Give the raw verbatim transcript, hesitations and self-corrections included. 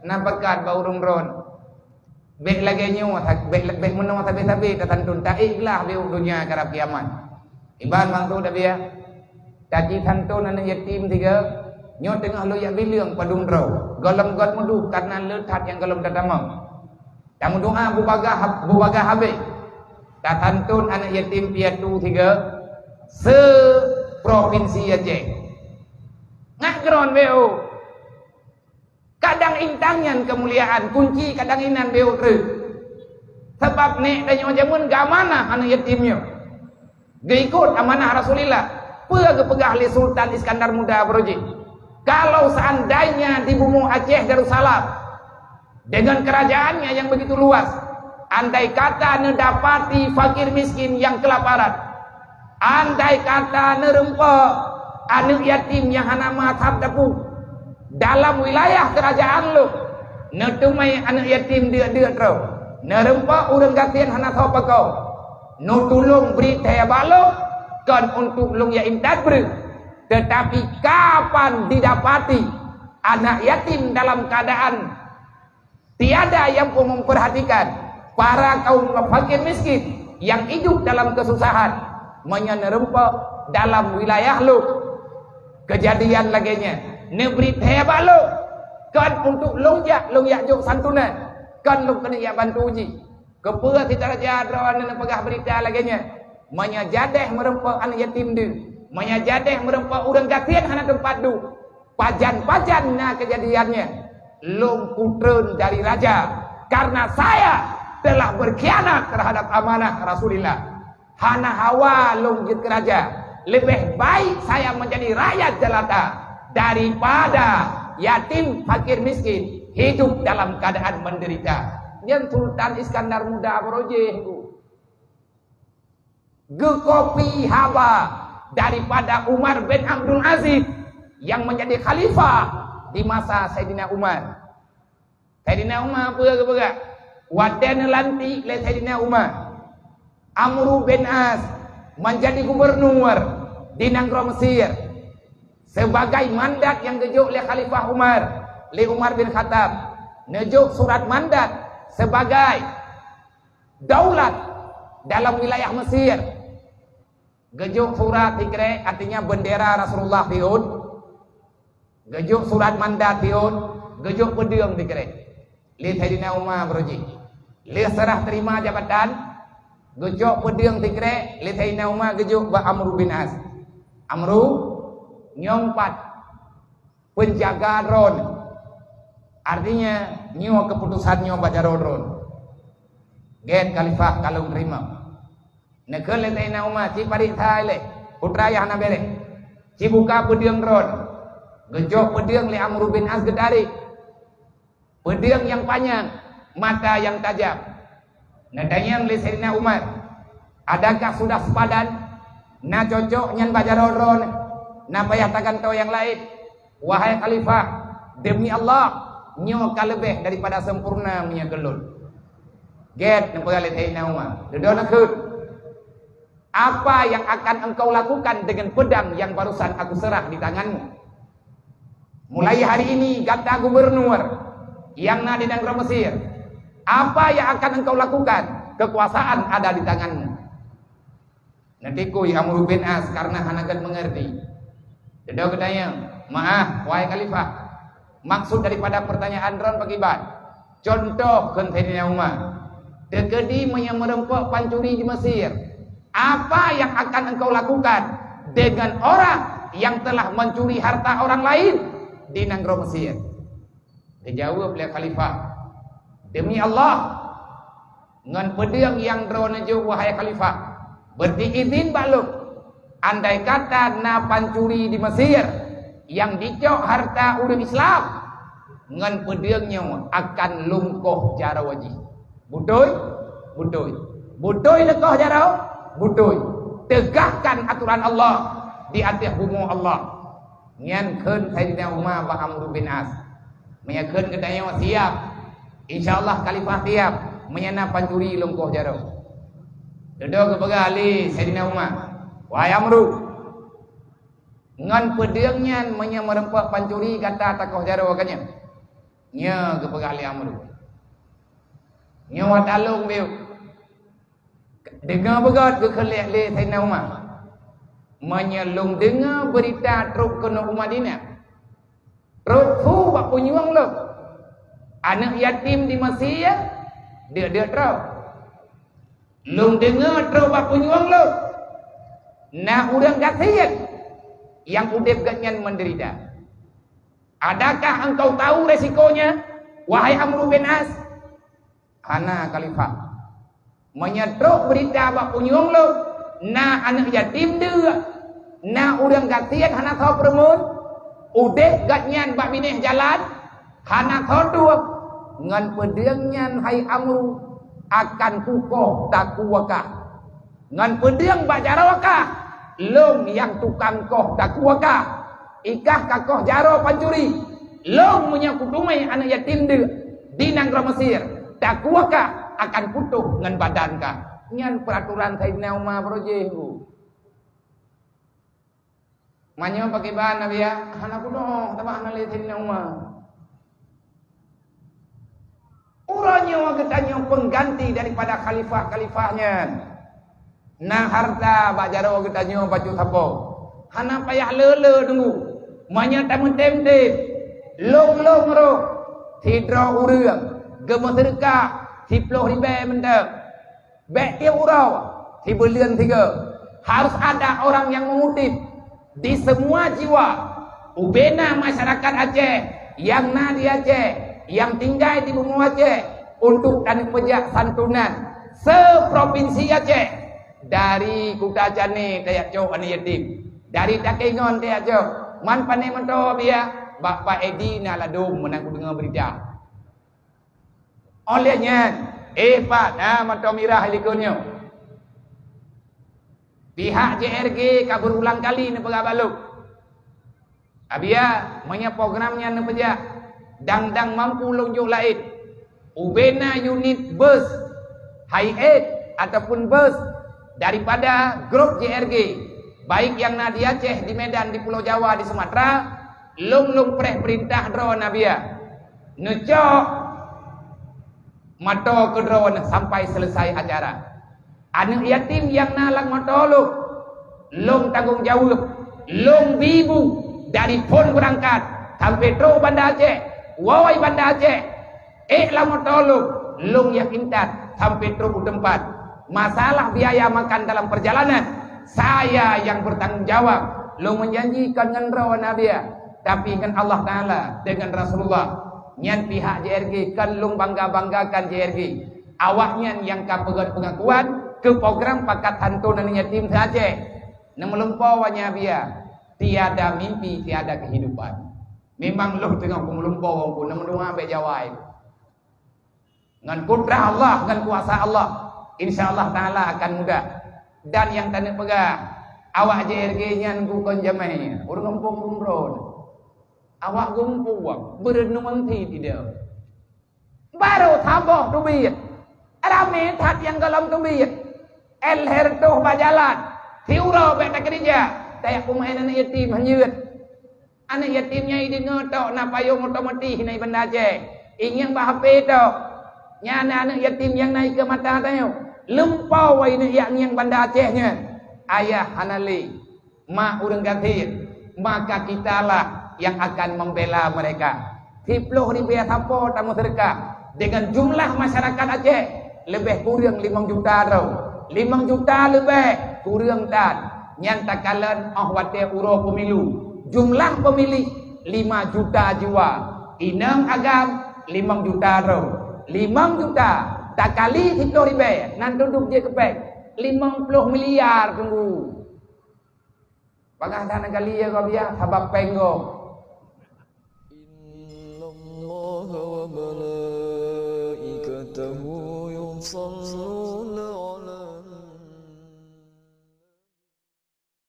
Na pakat bak ureuëng droen. Bék lagée nyoe, bék, bék meunoe sabe-sabe tasantun, taék glah beuh donya karab kiamat. Iban mangko tabiah, taci santun aneuëk yatim tiga, nyoe teungoh lôn jak bileueng padum droe, gohlom göt meuduek kareuna le that nyang gohlom tatamong. Tameudoá bubagaih, bubagaih habéh. Tasantun aneuëk yatim piatu tiga, se-provinsi Aceh. Ngat keudroe beuh. Kadang intang nyan keumuliaan, kunci kadang inan beuh treuk. Sabab nék tanyoe jameun geuamanah aneuëk yatim nyoe. Geuikot amanah Rasulullah. Peue geupeugah lé Sultan Iskandar Muda Abrojih? Kalau seandainya di bumoe Aceh Darussalam, dengan kerajaannya yang begitu luas, andai kata neudapati fakir miskin yang kelaparan, andai kata neureumpok aneuëk yatim nyang hana meuhasab dapu dalam wilayah keurajeuen lôn, neuteumé aneuëk yatim deuk-deuk droe, neureumpok ureuëng gasien hana soe pakon, neutulông bri thée bak lôn, kon untuk lôn jak intat breueh, teutapi kapan didapati aneuëk yatim dalam keuadaan tiada nyang pun memperhatikan para kaum fakir miskin nyang idup dalam keususahan, meunyoe neureumpok dalam wilayah lôn keujadian lagée nyan, neubri thée bak lôn, kon untuk lôn jak, lôn jak jok santunan, kon lôn keuneuk jak bantu jih. Keupeue sitaraja droeneueh neupeugah beurita lagée nyan? Meunyoe jadeh meureumpok aneuëk yatim deuh, meunyoe jadeh meureumpok ureuëng gasien hana teumpat duek, pajan-pajan na keujadian nyan, lôn kutreun dari raja, karena saya telah berkhianat terhadap amanah Rasulullah. Hana hawa lôn jeuet keu raja, leubeh baik saya menjadi rakyat jelata daripada yatim fakir miskin hidup dalam keadaan menderita. Nyan Sultan Iskandar Muda Abrojih, Bu. Geukopi haba daripada Umar bin Abdul Aziz yang menjadi khalifah di masa Saidina Umar. Saidina Umar peue geupeugah? Watée neulantik lé Saidina Umar, Amru bin As manjadi gubernur di nanggroe Mesir, sebagai mandat nyang geujok lé Khalifah Umar, lé Umar bin Khattab, neujok surat mandat sebagai daulat dalam wilayah Mesir. Geujok surat sikrek, artinya bendera Rasulullah siôn. Geujok surat mandat siôn, geujok peudeueng sikrek lé Saidina Umar Abrojih. Lheueh serah terima jabatan, geucok peudeueng sikrek lé Saidina Umar geujok bak Amru bin As. Amru, nyoe pat penjaga droeneueh. Artinya, nyoe keuputosan nyoe bak jaroe droeneueh. Gét Khalifah ka lôn teurimong. Neukheun lé Saidina Umar, "Ci paréksa ilée, peue teuma nyang hana béréh. Ci buka peudeueng droeneueh." Geujok peudeueng lé Amru bin As geutarek. Peudeueng nyang panyang, mata nyang tajam. Neutanyong lé Saidina Umar, "Adakah sudah sepadan? Na cocok nyan bak jaroe droeneueh? Na payah tagantoe nyang laén?" "Wahai Khalifah, demi Allah, nyoe ka leubeh daripada sempurna meunyoe keu lôn." Gét neupeugah lé Saidina Umar, "Dudoe neukheun, apa yang akan engkau lakukan dengan pedang yang barusan aku serah di tanganmu? Mulai hari ini gata gubernur nyang na di nanggroe Mesir. Apa yang akan engkau lakukan? Kekuasaan ada di tanganmu." Neutikui Amru bin As karena hana gét mengerti. Dudoe geutanyong, "Meu'ah, wahai Khalifah, maksud daripada pertanyaan droeneueh pakriban?" "Contoh," kheun Saidina Umar, "teukeudi meunyoe meureumpok pancuri di Mesir, apa yang akan engkau lakukan dengan orang yang telah mencuri harta orang lain di nanggroe Mesir?" Geujaweueb lé Khalifah, "Demi Allah, ngon peudeueng nyang droeneueh jok, wahai Khalifah, bri izin bak lôn, andai kata na pancuri di Mesir nyang jicok harta ureuëng Islam, ngon peudeueng nyoe akan lôn koh jaroe jih." Beutôi? Beutôi. Beutôi lôn koh jaroe? Beutôi. Tegakkan aturan Allah di ateueh bumoe Allah. Nyan kheun Saidina Umar bak Amru bin As, "Meunyoe kheun geutanyoe siap, insya Allah Khalifah siap, meunyoe na pancuri lôn koh jaroe." Dudoe geupeugah lé Saidina Umar, "Wahai Amru, ngon peudeueng nyan meunyoe meureumpok pancuri gata takoh jaroe ka nyan?" Nyoe geupeugah lé Amru. Nyoe watée lôn biôh. Deungoe beugét geukheun lé Saidina Umar. Meunyoe lôn deungoe beurita trok keunoe u Madinah, trok su bak punyueng lôn, aneuëk yatim di Mesir, deuk-deuk trok. Lôn deungoe trok bak punyueng lôn, na ureuëng gasien nyang udeb gobnyan meudeurita. Adakah engkau tahu resikonya, wahai Amru bin As? Hana, Khalifah. Meunyoe trok beurita bak punyueng lôn, na aneuëk yatim deuk, na ureuëng gasien hana soe peureumeun, udeb gobnyan bak binéh jalan, hana soe tueng, ngon peudeueng nyan, hai Amru, akan kukoh takue kah. Ngon peudeueng bak jaroe kah, lôn nyang tukang koh takue kah. Ikah ka koh jaroe pancuri, lôn meunyoe kuteumé aneuëk yatim deuk di nanggroe Mesir, takue kah akan putôh ngon badan kah. Nyan peuratoran Saidina Umar baroe jéh, Bu. Meunyoe pakriban Nabi, ya, hana kudoh, teuma hana lé Saidina Umar. Uroe nyoe geutanyoe pengganti daripada khalifah-khalifah nyan. Na hareuta bak jaroe geutanyoe bacut sapo. Hana payah le-le teunggu. Meunyoe tameutem-tem, lôn-lôn roh, sidroe ureuëng geumeuseudeukah siplôh ribée mantong. Bék tieb uroe, sibuleuen sigoe, harus ada orang yang mengutip. Di semua jiwa, ubena masyarakat Aceh nyang na di Aceh, nyang tinggai di bumoe Aceh, untuk taneupeujak santunan seprovinsi Aceh. Dari Kuta Cane tajak cok aneuëk yatim, dari Takengon tajak cok, man pane meutoe biya, bak Pak Edi na ladôm meunan kudeungoe beurita. Óh lheueh nyan, eh, pat na mantong mirah likot nyoe. Pihak J R G ka beurulang kali neupeugah bak lôn, "Abiya, meunyoe program nyan neupeujak, dang-dang mampu lôn jok laén, ubena unit bus Hiace ataupun bus daripada grup J R G, baik nyang na di Aceh, di Medan, di Pulo Jawa, di Sumatera, lôn lôn preh peurintah droe Nabiya." Neucok mantong keudroe sampai selesai acara. Aneuëk yatim nyang na lam mantong lôn, lôn tanggong jaweueb, lôn bi bu dari phon beurangkat sampai trok Banda Aceh, woe Banda Aceh, ék lam mantong lôn, lôn nyang intat sampai trok u teumpat. Masalah biaya makan dalam perjalanan, saya yang bertanggung jawab. Lôn meujanji kon ngon droe Nabiya, tapi ngon Allah Taala, deungon Rasulullah. Nyan pihak J R G, kon lôn bangga-banggakan J R G. Awaknyan nyang ka peugét peungakuan keu program pakat santunan yatim se-Aceh. Neumeulumpoe awaknyan Abiya, tiada mimpi, tiada kehidupan. Memang lôn teungoh kumeulumpoe, neumeudua bék jawai. Ngon kudrah Allah, ngon kuasa Allah, insya Allah Taala akan mudah. Dan nyang taneuk peugah, awak J R G nyan bukon jamé ureuëng gampông, ureuëng droe. Awak gampông, beureunong cit ideh. Barô saboh teubiet, ramé that nyang gohlom teubiet. Lhèe reutôh bak jalan, siuroe bék takeurija, tajak peumaén aneuëk yatim hanjeuet. Aneuëk yatim nyan ideungoe tok na payong otomatis na i Banda Aceh. Ingieng bak H P tok. Nyan na aneuëk yatim nyang na ikeue mata tanyoe. Lumpoe wai neuk jak ngieng Banda Aceh nyan. Ayah hana lé, mak ureuëng gasien, maka kitalah yang akan membela mereka. Siplôh ribèe sapo tameuseudeukah deungon jumlah masyarakat Aceh leubeh kureueng limong juta droe. Limong juta leubeh kureueng that. Nyan takalon óh watèe uroe pemilu. Jumlah pemilih lima juta jiwa. Inong agam limong juta droe. Limong juta takali siplôh ribèe, nan teuduek jih keu péng limong ploh miliar teunggu. Bagaih that neugali ya, gob ya, sabab péng gob. Innallaha wa malaikatahu